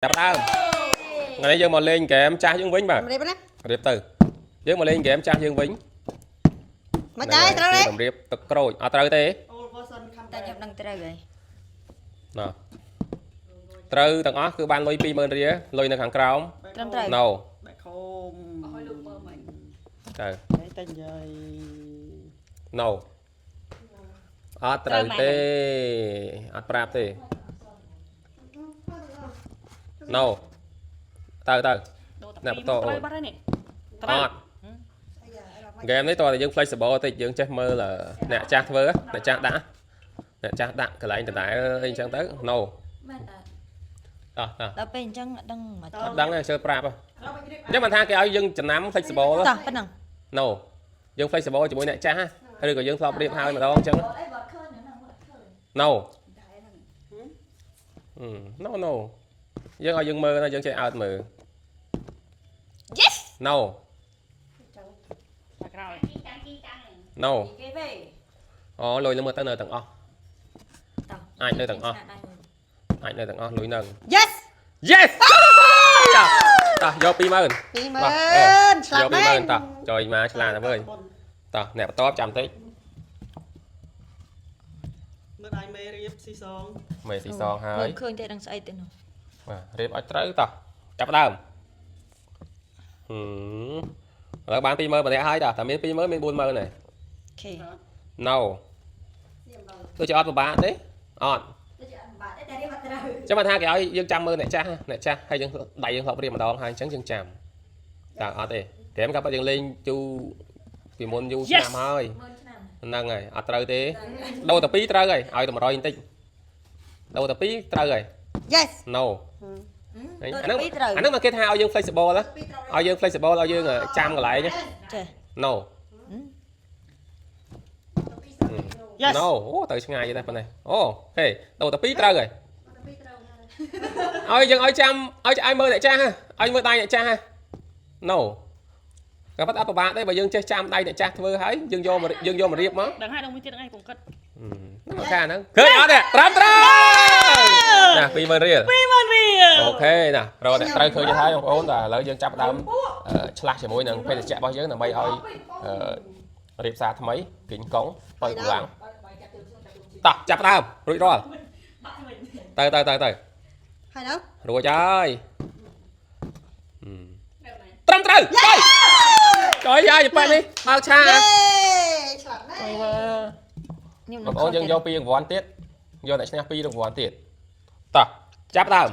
ចាប់ដើមថ្ងៃនេះយើងមកលេងហ្គេមចាស់យើងវិញបាទ រៀបណា រៀបទៅយើងមកលេងហ្គេមចាស់យើងវិញ មិនដែរត្រូវទេ តម្រៀបទឹកក្រូចអត់ត្រូវទេ Old version come តែខ្ញុំដឹងត្រូវហើយ ណោះត្រូវទាំងអស់គឺបានលុយ20000រៀលលុយនៅខាងក្រោម ត្រឹមត្រូវ ណូ back home ឲ្យលោកមើលមិញ ទៅ តែនិយាយ ណូអត់ត្រូវទេអត់ប្រាប់ទេណូទៅទៅ ដូរ អ្នកបន្ត តែពីរត្រូវបាត់ហើយនេះត្រូវ អត់ហ្គេមនេះតើតែយើង flexible តិចយើងចេះមើលអ្នកចាស់ធ្វើអ្នកចាស់ដាក់អ្នកចាស់ដាក់កន្លែងដដែលអីអញ្ចឹងទៅ no មែនតើ តោះតោះ ដល់ពេលអញ្ចឹងអត់ដឹងមក អត់ដឹងទេជឿប្រាប់ហ៎អញ្ចឹងបានថាគេឲ្យយើងចំណាំ flexible តោះប៉ុណ្ណឹង no យើង flexible ជាមួយអ្នកចាស់ឬក៏យើងធ្លាប់រៀបហើយម្ដងអញ្ចឹង អីបើឃើញហ្នឹងអត់ឃើញ no no no យើងឲ្យយើងមើលណាយើងចេះអើតមើល Yes no តែក្រោយ no គេវិញ អូលុយនឹងមើលទៅនៅទាំងអស់ តោះ អាចនៅទាំងអស់អាចនៅទាំងអស់លុយនឹង Yes Yes តោះយក20000 20000ឆ្លាត យក មែន 20000តោះចុយមកឆ្លាតទៅវិញតោះអ្នកបន្ទាប់ចាំតិច មើលដៃមេរៀបស៊ីសង មេស៊ីសងហើយ មើលឃើញទេដឹងស្អីទេនោះ បាទរៀបឲ្យត្រូវតោះចាប់ផ្ដើមហឹមឥឡូវបាន20000ម្នាក់ហើយតោះតែមាន20000មាន40000ហើយ ខេ No ដូចជាអត់ពិបាកទេអត់ ដូចជាអត់បាក់ទេតែរៀបអត់ត្រូវ ចាំបានថាគេឲ្យយើងចាំមើលអ្នកចាស់អ្នកចាស់ហើយយើងដៃយើងធ្លាប់រៀបម្ដងហើយអញ្ចឹងយើងចាំតើអត់ទេហ្គេមកាប់យើងលេងយូរពីមុនយូរឆ្នាំហើយ មើលឆ្នាំ ហ្នឹងហើយអត់ត្រូវទេដូរតែ2ត្រូវហើយឲ្យតែ100បន្តិចដូរតែ2ត្រូវហើយ Yes No ដូ អាហ្នឹង រពីរត្រូវ អាហ្នឹងមកគេថាឲ្យយើង flexible ណាឲ្យយើង flexible ឲ្យយើងចាំកន្លែងណា ចេះ No Yes No អូទៅឆ្ងាយទេប៉ុណ្ណេះអូហេដូរតែ2ត្រូវហើយឲ្យយើងឲ្យចាំឲ្យឲ្យមើលអ្នកចាស់ហ៎ឲ្យមើលដៃអ្នកចាស់ហ៎ No ក៏ប៉ុន្តែអត់ពិបាកទេបើយើងចេះចាំដៃអ្នកចាស់ធ្វើហើយយើងយកមកយើងយកមករៀបមក ដឹងហើយដឹងមួយទៀតហ្នឹងឯងកុំគិត ហ្នឹងមកខាហ្នឹងឃើញអត់ទេត្រឹមត្រូវណា20000រៀល 20000រៀល OK ណារកអ្នកត្រូវឃើញទៅហើយបងប្អូនតែឥឡូវយើងចាប់ផ្ដើមឆ្លាស់ជាមួយនឹងភេសជ្ជៈរបស់យើងដើម្បីឲ្យរៀបសារថ្មីគិញកង់បើកម្លាំងតោះចាប់ផ្ដើមរួចរាល់ទៅទៅទៅទៅ ហើយនៅ រួចហើយត្រឹមត្រូវទៅចុយយ៉ាយប៉ែនេះបើកឆា យេឆ្លាតមែន ខ្ញុំ បងប្អូនយើងយកពីរង្វាន់ទៀតយកតែឈ្នះពីររង្វាន់ទៀតតោះចាប់ដើម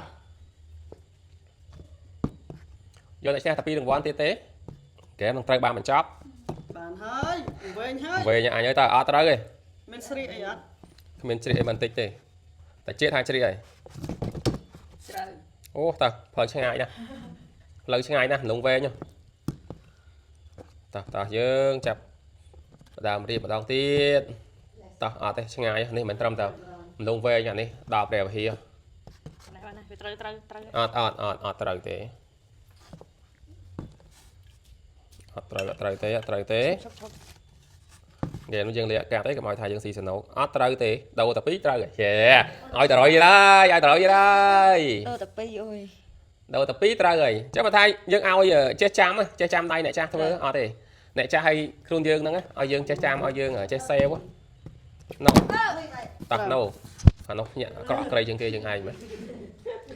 យកតែឈ្នះតែពីររង្វាន់ទៀតទេហ្គេមនឹងត្រូវបានបញ្ចប់ បានហើយវែងហើយ វែងអញហើយតើអត់ត្រូវទេ មានស្រីអីអត់ គ្មានជ្រៀកអីបន្តិចទេតែជាតិថាជ្រៀកហើយ ត្រូវ អូតើផ្លូវឆ្ងាយណាស់ផ្លូវឆ្ងាយណាស់លងវែងហ៎តោះតោះយើងចាប់ផ្ដើមរៀបម្ដងទៀតតោះអត់ទេឆ្ងាយនេះមិនត្រឹមតែលងវែងអានេះដល់ព្រះវិហារ ណែបានណាវាត្រូវត្រូវត្រូវ អត់អត់អត់អត់ត្រូវទេអត់ត្រូវអត់ត្រូវទេអត់ត្រូវទេ ឈប់ឈប់ ហ្គេមនេះយើងលាក់កាត់ទេកុំឲ្យថាយើងស៊ីសណោកអត់ត្រូវទេដូរតែពីរត្រូវហេឲ្យតែរយទៀតហើយឲ្យតែរយទៀតហើយ ដូរតែពីរអូយ ដូរតែពីរត្រូវហើយចាំបើថាយើងឲ្យចេះចាំចេះចាំដៃអ្នកចាស់ធ្វើអត់ទេអ្នកចាស់ឲ្យខ្លួនយើងហ្នឹងឲ្យយើងចេះចាំឲ្យយើងចេះសេវណូតោះណូអានោះញាក់អាក្រក់ក្រៃជាងគេយើងឯងមែន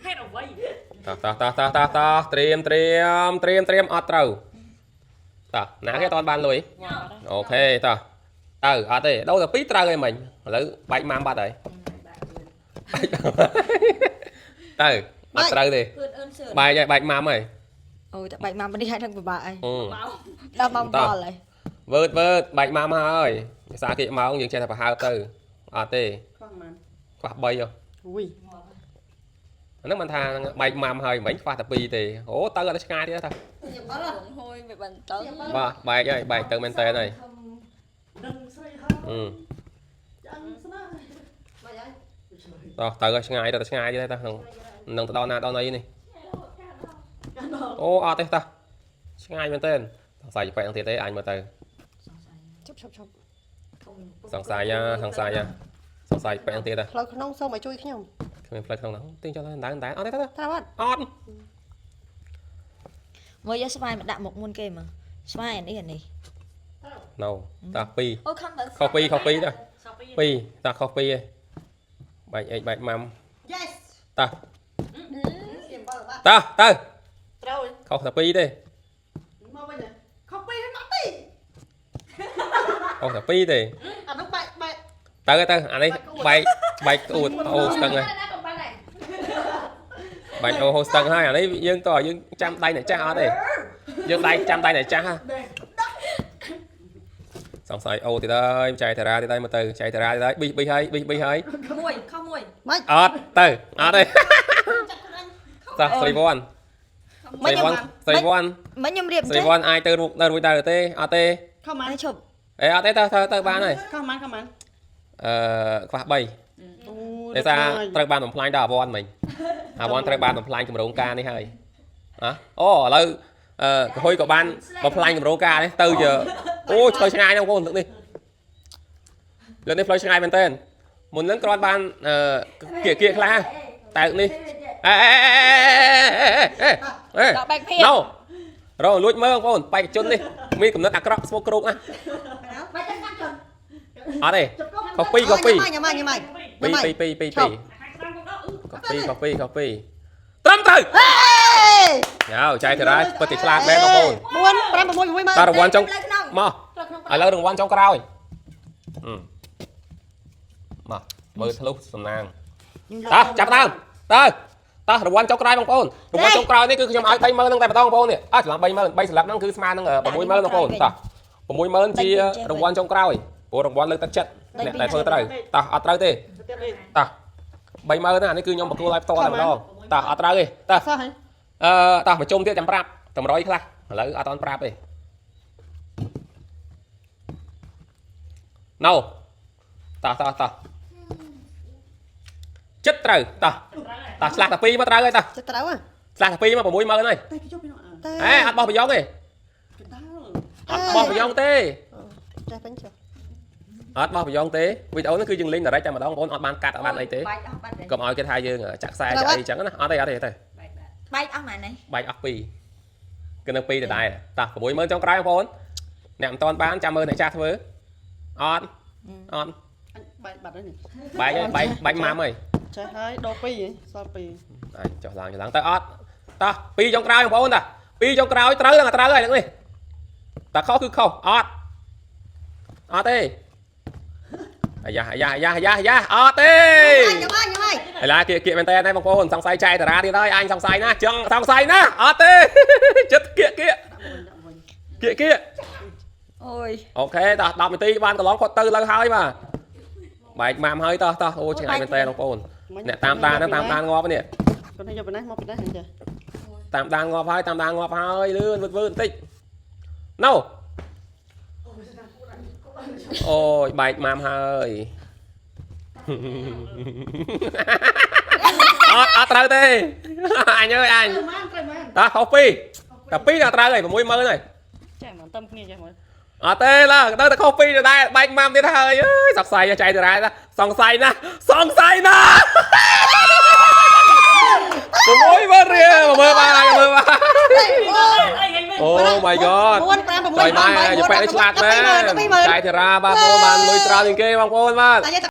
ហេតុអ្វី តោះតោះតោះតោះតោះតោះត្រៀមត្រៀមត្រៀមត្រៀមអត់ត្រូវតោះណាគេអត់ទាន់បានលុយ OK តោះទៅអត់ទេដូរតែពីរត្រូវហើយមិញឥឡូវបែកម៉ាំបាត់ហើយបែកទៅអត់ត្រូវទេ ភឿនអឿនសឿន បែកហើយបែកម៉ាំហើយ អូយតែបែកម៉ាំនេះហើយនឹងពិបាកហើយ អឺ ដល់ម៉ាំបល់ហើយ វើតវើតបែកម៉ាំហើយភាសាគេម៉ោងយើងចេះតែប្រហើបទៅអត់ទេ ខ្វះប៉ុន្មាន ខ្វះ3ហ៎ អុយ អាហ្នឹងមិនថាបែកម៉ាំហើយមិញខ្វះតែ2ទេអូទៅអត់ឆ្ងាយទៀតតា ហួយវាបានទៅ បាទបែកហើយបែកទៅមែនតើហើយ ដឹងស្រីហើយ អឺ ចាំស្នា តោះទៅឲ្យឆ្ងាយទៅឆ្ងាយទៀតទៅក្នុងនឹងទៅដល់ណាដល់ណីនេះអូអត់ទេតោះឆ្ងាយមែនតើសង្ស័យបែកហ្នឹងទៀតទេអញមើលទៅ ជប់ឈប់ឈប់ សង្ស័យណាសង្ស័យណាសង្ស័យបែកហ្នឹងទៀត ផ្លូវក្នុងសូមឲ្យជួយខ្ញុំ គ្មានផ្លូវក្នុងហ្នឹងទាញចុះឡើងដែរអត់ទេទៅ ត្រូវអត់ អត់ មើលយកស្វាយមកដាក់មុខមុនគេមើលស្វាយអានេះអានេះ ណូតោះ2 អូខំទៅ ខុស2ខុស2តោះ សពី 2តោះខុស2ឯងបែកអេកបែកម៉ាំ Yes តោះ សៀមបល់បាត់ តោះទៅ ត្រូវ ខុសតែ2ទេ មកវិញខុសពីរមកទី ខុសតែ2ទេ អានោះបែកបែក ទៅទៅអានេះបែកបែកក្អួតអូស្ទឹងហើយ ណាកំបានដែរ បែកអូហូស្ទឹងហើយអានេះយើងតយើងចាំដៃអ្នកចាស់អត់ទេយើងដៃចាំដៃអ្នកចាស់ហ่ะសង្ស័យអូទៀតហើយចៃតារាទៀតហើយមកទៅចៃតារាទៀតហើយប៊ីសប៊ីសហើយប៊ីសប៊ីសហើយ មួយខុសមួយ មិន អត់ទៅអត់ទេតោះស្រីវ៉ាន់ មិន ស្រីវ៉ាន់ស្រីវ៉ាន់ មិនខ្ញុំរៀប ស្រីវ៉ាន់អាចទៅរួចទៅរួចដែរទេអត់ទេ ខុសម៉ាន ហើយឈប់ អេអត់ទេទៅទៅទៅបានហើយ ខុសម៉ានខុសម៉ាន អឺខ្វះ3 អូ ដោយសារត្រូវបានបំផ្លាញដល់អាវ៉ាន់មិញអាវ៉ាន់ត្រូវបានបំផ្លាញគម្រោងការនេះហើយអ่ะអូឥឡូវអឺកុហុយក៏បានបំផ្លាញគម្រោងការនេះទៅជាអូឆ្លើយឆ្ងាយណាស់បងប្អូនលើកនេះលើកនេះផ្លូវឆ្ងាយមែនតើមុនហ្នឹងគ្រាន់បានអឺគៀកគៀកខ្លះតែលើកនេះអេអេអេអេ ដល់បែកភៀ ណូរងលួចមើលបងប្អូនបេក្ខជននេះមានកំណត់អាក្រក់ស្មោកគ្រោកណា មិនចាំកាត់ជន់ អត់ទេខុសពីរខុសពីរ ញ៉ាំញ៉ាំញ៉ាំ ពីរពីរពីរពីរពីរ ខាងស្ដាំកុំដកអឺ ខុសពីរខុសពីរខុសពីរត្រឹមត្រូវ ហេ យ៉ាវចៃតារាពិតជាឆ្លាតមែនបងប្អូន 4 5 6 6មក តើរង្វាន់ចុង ផ្លូវក្នុង មកឥឡូវរង្វាន់ចុងក្រោយអឺមកមើលធ្លុះសំណាងតោះចាប់ដើមទៅតោះរង្វាន់ចុងក្រោយបងប្អូនរង្វាន់ចុងក្រោយនេះគឺខ្ញុំឲ្យ30000ហ្នឹងតែម្ដងបងប្អូននេះអើច្រឡំ30000 3ស្លាប់ហ្នឹងគឺស្មើនឹង60000បងប្អូនតោះ60000ជារង្វាន់ចុងក្រោយព្រោះរង្វាន់លើកទឹកចិត្តអ្នកដែលធ្វើត្រូវតោះអត់ត្រូវទេ ទៀតនេះ តោះ30000ណាអានេះគឺខ្ញុំបកគលឲ្យផ្ទាល់តែម្ដងតោះអត់ត្រូវទេតោះ សោះហើយ អឺតោះមកជុំទៀតចាំប្រាប់តម្រុយខ្លះឥឡូវអត់តន់ប្រាប់ទេណូតោះតោះតោះចិត្តត្រូវតោះតោះឆ្លាស់តែពីរមកត្រូវហើយតោះ ចិត្តត្រូវហ៎ ឆ្លាស់តែពីរមក60000ហើយ តែគេជប់ពីនោះអើ តែ អេអត់បោះប្រយ៉ងទេ កដាល អត់បោះប្រយ៉ងទេ ចេះពេញចុះ អត់បោះប្រយ៉ងទេវីដេអូនេះគឺយើងលេង direct តែម្ដងបងប្អូនអត់បានកាត់អត់បានអីទេ បែកអស់បាត់ហើយក ុំឲ្យគេថាយើងចាក់ខ្សែចាក់អីចឹងណាអត់ទេអត់ទេទេ បែកអស់ម៉ាននេះ បែកអស់ពីរគឺនៅពីរដដែលតោះ60000ចុងក្រោយបងប្អូនអ្នកមិនតាន់បានចាំមើលអ្នកចាស់ធ្វើអត់អត់ អញបែកបាត់ហើយនេះ បែកហើយបែកបែកម៉ាំហើយ ចេះហើយដល់ពីរហ៎សល់ពីរ អញចុះឡើងចុះឡើងទៅអត់តោះពីរចុងក្រោយបងប្អូនតាពីរចុងក្រោយត្រូវដល់ត្រូវហើយហ្នឹងនេះតែខុសគឺខុសអត់អត់ទេអាយ៉ាអាយ៉ាអាយ៉ាអាយ៉ាអាយ៉ាអត់ទេ ញ៉ាំញ៉ាំញ៉ាំ ឥឡូវគៀកគៀកមែនតើបងប្អូនសង្ស័យចែកតារាទៀតហើយអញសង្ស័យណាស់ចង់សង្ស័យណាស់អត់ទេចិត្តគៀកគៀក ដាក់វិញដាក់វិញ គៀកគៀក អូយ អូខេតោះ10នាទីបានកន្លងគាត់ទៅលើហើយបាទបែកម៉ាំហើយតោះតោះអូឆ្ងាយមែនតើបងប្អូនអ្នកតាមដានហ្នឹងតាមដានងាប់នេះ គាត់នេះយកពីនេះមកពីនេះចេះ តាមដានងាប់ហើយតាមដានងាប់ហើយលឿនវឺតវឺតបន្តិចណូអូយបែកម៉ាំហើយអត់អត់ត្រូវទេអញអើយអញ ត្រូវម៉ានត្រូវម៉ាន តោះខុសពីរតែពីរដល់ត្រូវហើយ60000ហើយ ចេះមកតំគ្នាចេះមើល អត់ទេឡើទៅតែខុសពីរដដែលបែកម៉ាំទៀតហើយអើយសង្ស័យចៃដរាយសង្ស័យណាស់សង្ស័យណាស់60000រៀលមើលបានហើយមើលបាន អីហីវិញ អូ my god 4 5 6 ចុយម៉ែយប៉ែនេះឆ្លាតមែន 120000 ចៃធរាបាទបងប្អូនបានលុយច្រើនជាងគេបងប្អូនបាទ តែ